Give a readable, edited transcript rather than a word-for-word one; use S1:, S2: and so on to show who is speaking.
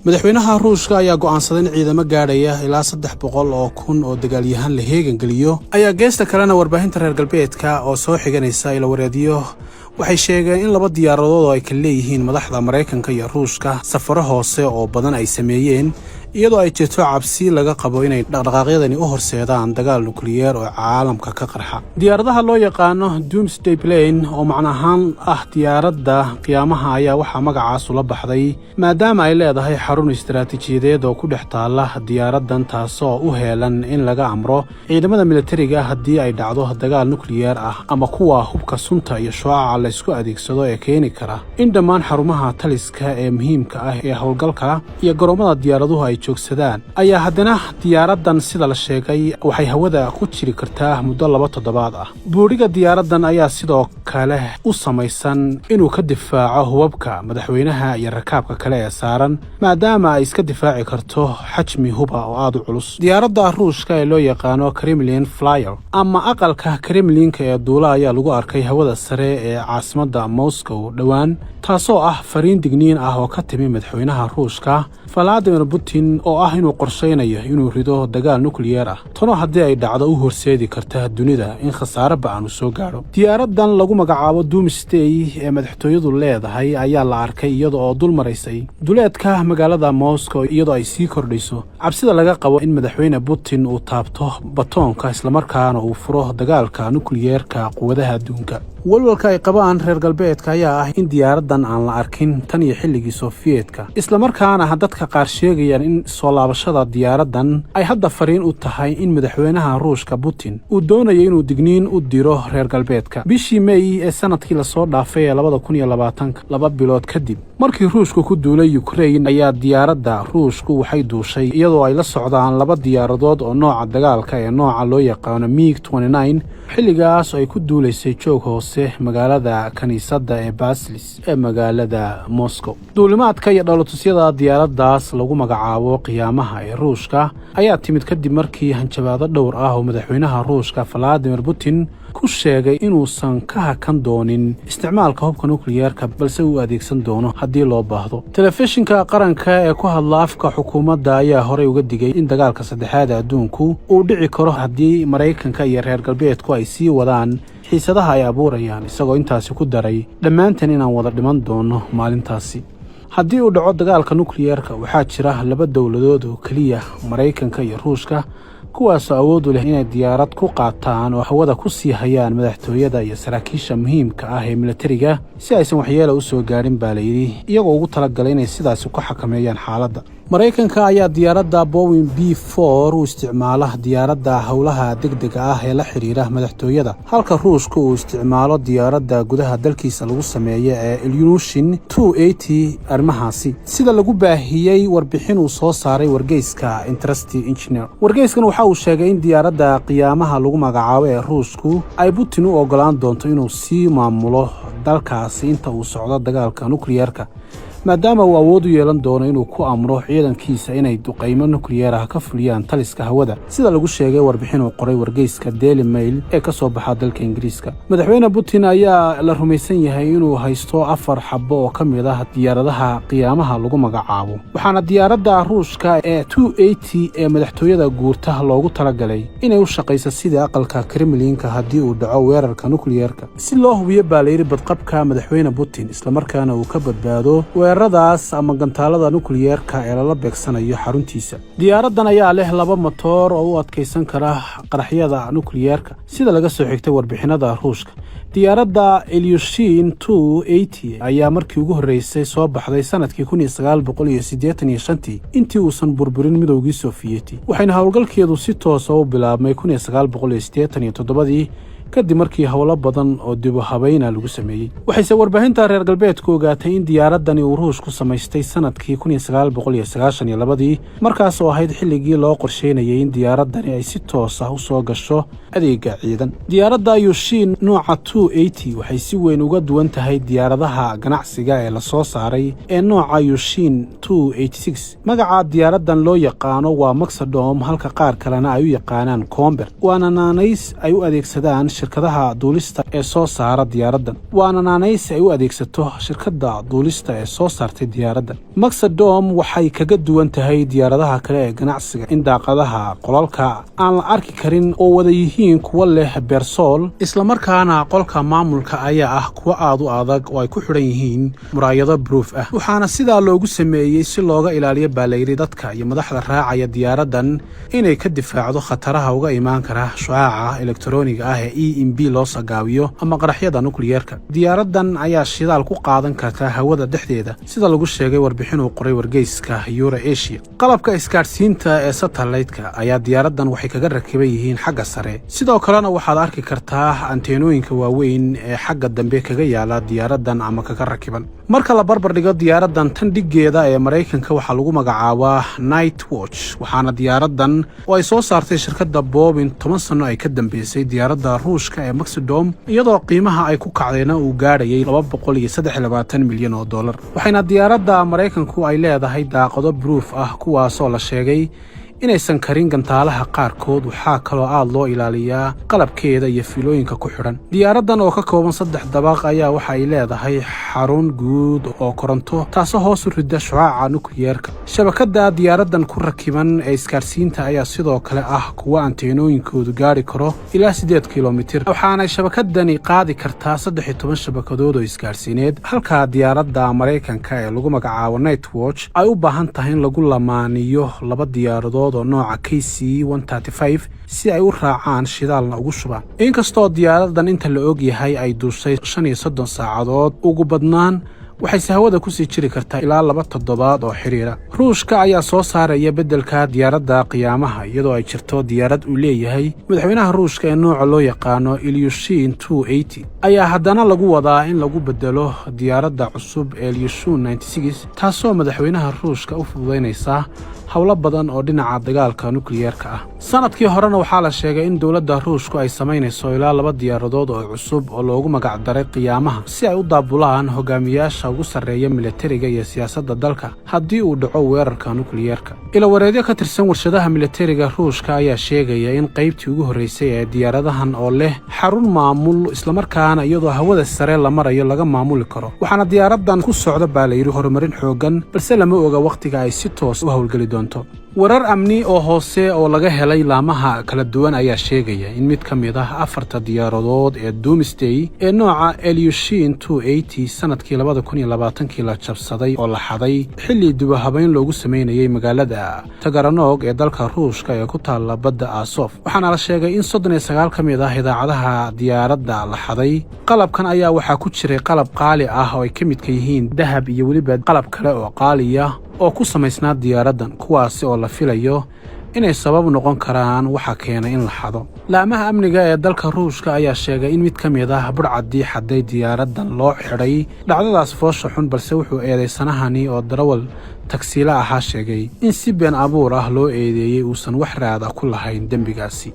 S1: Madaxweynaha Ruushka ayaa go'aansaday in ciidamo gaadhaya ilaa 300,000 oo dagaalyahan la heegangeliyo. Ayaa geesta kalena warbaahinta reer galbeedka oo soo xiganaysa ilawareedyo waxay sheegeen in laba diyaaradood oo ay kala leeyihiin madaxda Maraykanka iyo Ruushka safaro hoose oo badan ay sameeyeen, iyadoo ay jirto cabsi laga qabo inay dhaqdhaqaaqyadani u horseedaan dagaal nukliyeer oo caalamka ka qarxa. Diyaaradaha loo yaqaano Doomsday Plane, oo macno ahaan ah diyaaradda qiyaamaha, ayaa waxaa magacaas ula baxday maadaama ay leedahay xarun istaraatiijiyadeed oo ku dhex taalla diyaaraddan, taasoo u heelan in laga amro ciidamada militariga haddii ay dhacdo dagaal nukliyeer ah ama kuwa hubka sunta iyo shucaca laysku adeegsado ee keeni kara in dhammaan xarumaha taliska ee muhiimka ah ee howlgalka iyo garoomada diyaaraduhu ay joogsadaan. Ayaa haddana diyaaraddan, sida la sheegay, waxay hawada ku jiri kartaa muddo 2 toddobaad ah. Buudhiga diyaaraddan ayaa sidoo kale u samaysan inuu ka difaaco hubabka madaxweynaha iyo rakaabka kale ee saaran, maadaama ay iska difaaci karto xajmi huba oo aad u culus. Diyaaradda Ruushka ee loo yaqaano Kremlin Flyer ama aqalka Kremlinka ee duula ayaa lagu arkay hawada sare ee caasimadda Moscow dhowaan, taasoo ah fariin digniin ah oo ka timi madaxweynaha Ruushka Valadimir Putin, oo ah inuu qorshaynayo inuu rido dagaal nukliyeer ah, tanoo haddii ay dhacdo u horseedi karta dunida in khasaare ba'an uu soo gaadho. Diyaaraddan lagu magacaabo Doomsday ee madaxtooyadu leedahay ayaa la arkay iyada oo dul maraysay duleedka magaalada Moscow, iyadoo ay sii kordhayso cabsida laga qabo in madaxweyne Putin uu taabto batoonka, islamarkaana uu furo dagaalka nukliyeerka quwadaha adduunka. Walwalka ay qabaan reer galbeedka ayaa ah in diyaaraddan aan la arkin tan iyo xilligii Sofiyeetka, islamarkaana dadka qaar sheegayaan in soo laabashada diyaaraddan ay hadda fariin u tahay in madaxweynaha Ruushka Putin uu doonayo inuu digniin u diro reer galbeedka. Bishii Mey ee sanadkii lasoo dhaafay ee 2020-ka, 2 bilood kadib markii Ruushku ku duulay Yukrain, ayaa diyaaradda Ruushku waxay duushay iyadoo ay la socdaan laba diyaaradood oo nooca dagaalka ee nooca loo yaqaano MiG, xilligaas oo ay ku duulaysay joog hoose magaalada kiniisadda ee Basilis ee magaalada Moscow. Duulimaadka iyo dhoolatusyada diyaaraddaas lagu magacaabo qiyaamaha ee Ruushka ayaa timid kadib markii hanjabaado dhowr ah oo madaxweynaha Ruushka Valadimir Putin ku sheegay inuusan ka hakan doonin isticmaalka hubka nukliyeerka, balse uu adeegsan doono haddii loo baahdo. Telefishinka qaranka ee ku hadla afka xukuumadda ayaa horey uga digay in dagaalka saddexaad adduunku uu dhici karo haddii Maraykanka iyo reer galbeedku ay sii wadaan xiisadaha ay abuurayaan, isagoo intaasi ku daray dhammaanteen inaan wada dhiman doono maalintaasi haddii uu dhaco dagaalka nukliyeerka. Waxaa jira laba dowladood oo keliya, Maraykanka iyo Ruushka, kuwaasoo awood u leh inay diyaarad ku qaataan oo hawada ku sii hayaan madaxtooyada iyo saraakiisha muhiimka ah ee militariga si aysan waxyeela u soo gaadhin, baa layidhi, iyagoo ugu talagalay inay sidaasi ku xakameeyaan xaaladda. Maraykanka ayaa diyaaradda Boeing B-4 u isticmaala diyaaradda howlaha degdega ah ee la xidhiira madaxtooyada, halka Ruushka uu isticmaalo diyaaradda gudaha dalkiisa lagu sameeyo ee Ilyushin 280 arrimahaasi, sida lagu baahiyey warbixin uu soo saaray wargeyska Interesting Engineer. Wargeyskan waxa uu sheegay in diyaaradda qiyaamaha lagu magacaabo ee Ruushku ay Putin u ogolaan doonto inuu sii maamulo dalkaasi inta uu socdo dagaalka nukliyeerka, maadaama uu awood u yeelan doono inuu ku amro ciidankiisa inay duqaymo nukliyeer ah ka fuliyaan taliska hawada, sida lagu sheegay warbixin uu qoray wargeyska Daily Mail ee ka soo baxa dalka Ingiriiska. Madaxweyne Putin ayaa la rumaysan yahay inuu haysto afar xabo oo ka mid ah diyaaradaha qiyaamaha lagu magacaabo, waxaana diyaaradda Ruushka ee 280 ee madaxtooyada guurta loogu talagalay inay u shaqayso sidii aqalka Kremlinka haddii uu dhaco weerarka nukliyeerka, si loo hubiyo, baa layidhi, badqabka madaxweyne Putin, islamarkaana uu ka badbaado weeraradaas ama gantaalada nukliyeerka ee lala beegsanayo xaruntiisa. Diyaaraddan ayaa leh laba matoor oo u adkaysan kara qaraxyada nukliyeerka, sida laga soo xigtay warbixinada Ruushka. Diyaaradda Ilyushin 280 ayaa markii ugu horreysay soo baxday sanadkii 1985-tii, intii uusan burburin Midowgii Sofiyeeti, waxayna howlgalkeedu si toosa u bilaabmay 1987-dii, kadib markii howlo badan oo dibu habayna lagu sameeyey. Waxayse warbaahinta reer galbeedku ogaatay in diyaaraddani uu Ruushku samaystay sanadkii 1992-dii, markaas oo ahayd xilligii loo qorsheynayay in diyaaraddani ay si toos ah u soo gasho adeega ciidan. Diyaaradda Yushin nooca 280 waxay si weyn uga duwan tahay diyaaradaha ganacsiga ee la soo saaray ee nooca Yushin 286. Magaca diyaaraddan loo yaqaano waa Maxadom, halka qaar kalena ay u yaqaanaan Comber, waana naanays ay u adeegsadaan. shirkadaha duulista ee soo saara diyaaraddan, waana naanaysi ay u adeegsato shirkadda duulista ee soo saartay diyaaraddan. Maxidom waxay kaga duwan tahay diyaaradaha kale ee ganacsiga in daaqadaha qolalka aan la arki karin oo wada yihiin kuwo leh beersool, islamarkaana qolka maamulka ayaa ah kuwo aad u adag oo ay ku xidhan yihiin muraayado proof ah. Waxaana sidaa loogu sameeyey si looga ilaaliyo, baa layidhi, dadka iyo madaxda raacaya diyaaraddan inay ka difaacdo khataraha uga imaan kara shucaaca elektarooniga ah ee EMP loo sagaabiyo ama qaraxyada nukliyeerka. Diyaaraddan ayaa shidaal ku qaadan karta hawada dhexdeeda, sida lagu sheegay warbixin uu qoray wargeyska Euro Asia. Qalabka isgaadhsiinta ee satellite-ka ayaa diyaaraddan waxay kaga rakiban yihiin xagga sare. Sidoo kalena waxaad arki kartaa anteenooyinka waaweyn ee xagga dambe kaga yaala diyaaraddan ama kaga rakiban. Marka la barbar dhigo diyaaraddan tan dhiggeeda ee Maraykanka, waxaa lagu magacaabaa Night Watch, waxaana diyaaraddan oo ay soo saartay shirkadda Boeing 10 sanno ay ka dambeysay diyaaradda Ruushka ee Maxidom, iyadoo qiimaha ay ku kacdayna uu gaadhayay $223 milyan. Waxayna diyaaradda Maraykanku ay leedahay daaqado proof ah, kuwaasoo la sheegay inaysan karin gantaalaha qaarkood. Waxaa kaloo aad loo ilaaliyaa qalabkeeda iyo fiilooyinka ku xidhan. Diyaaraddan oo ka kooban saddex dabaq ayaa waxa ay leedahay xarun guud oo koronto, taasoo hoos u rida shucaaca nukliyeerka. Shabakadda diyaaraddan ku rakiban ee isgaadhsiinta ayaa sidoo kale ah kuwa anteenooyinkoodu gaadhi karo ilaa 8 kilomitir, waxaanay shabakadani qaadi kartaa 13 shabakadood oo isgaadhsiineed, halka diyaaradda Maraykanka ee lagu magacaabo Night Watch ay u baahan tahay in lagu lamaaniyo laba diyaaradood oo nooca KC si ay u raacaan, shidaalna ugu shubaan. Inkastoo diyaaradan inta la og yahay ay duushay 35 saacadood ugu badnaan, waxayse hawada ku sii jiri kartaa ilaa 2 toddobaad oo xidhiira. Ruushka ayaa soo saaraya beddelka diyaaradda Qiyaamaha, iyadoo ay jirto diyaarad uu leeyahay madaxweynaha Ruushka ee nooca loo yaqaano Ilyushin ayaa haddana lagu wadaa in lagu beddelo diyaaradda cusub ee Ilyushin, taasoo madaxweynaha Ruushka u fududaynaysa howlo badan oo dhinaca dagaalka nukliyeerka ah. Sanadkii horena waxaa la sheegay in dowladda Ruushku ay samaynayso ilaa laba diyaaradood oo cusub oo loogu magacdaray Qiyaamaha, si ay u daabulaan hogaamiyaasha ugu sarreeya militariga iyo siyaasadda dalka haddii uu dhaco weerarka nukliyeerka. Ilawareedyo ka tirsan warshadaha militariga Ruushka ayaa sheegaya in qaybtii ugu horreysay ee diyaaradahan oo leh xarun maamul, islamarkaana iyadoo hawada sare la marayo laga maamuli karo. Waxaana diyaaraddan ku socda, baa layidhi, horumarin xooggan, balse lama oga wakhtiga ay si toos u howlgeli doonto. Warar amni oo hoose oo laga helay laamaha kala duwan ayaa sheegaya in mid ka mid ah afarta diyaaradood ee Doomsday ee nooca Ilyushin sanadkii 2020-kii la jabsaday oo la xaday xilli dubahabayn loogu samaynayay magaalada Taganrog ee dalka Ruushka ee ku taalla badda Asof. Waxaana la sheegay in 39 ka mid ah idaacadaha diyaaradda la xaday. Qalabkan ayaa waxaa ku jiray qalab qaali ah oo ay ka midka yihiin dahab iyo weliba qalab kale oo qaaliya oo ku samaysnaa diyaaraddan, kuwaasi oo la filayo inay sabab noqon karaan waxa keenay in la xado. Laamaha amniga ee dalka Ruushka ayaa sheegay in mid ka mid ah budhcaddii xaday diyaaraddan loo xidhay dhacdadaas foosha xun, balse wuxuu eedaysanahani oo darawal tagsiila ahaa sheegay in si been abuur ah loo eedeeyey, uusan wax raada ku lahayn dembigaasi.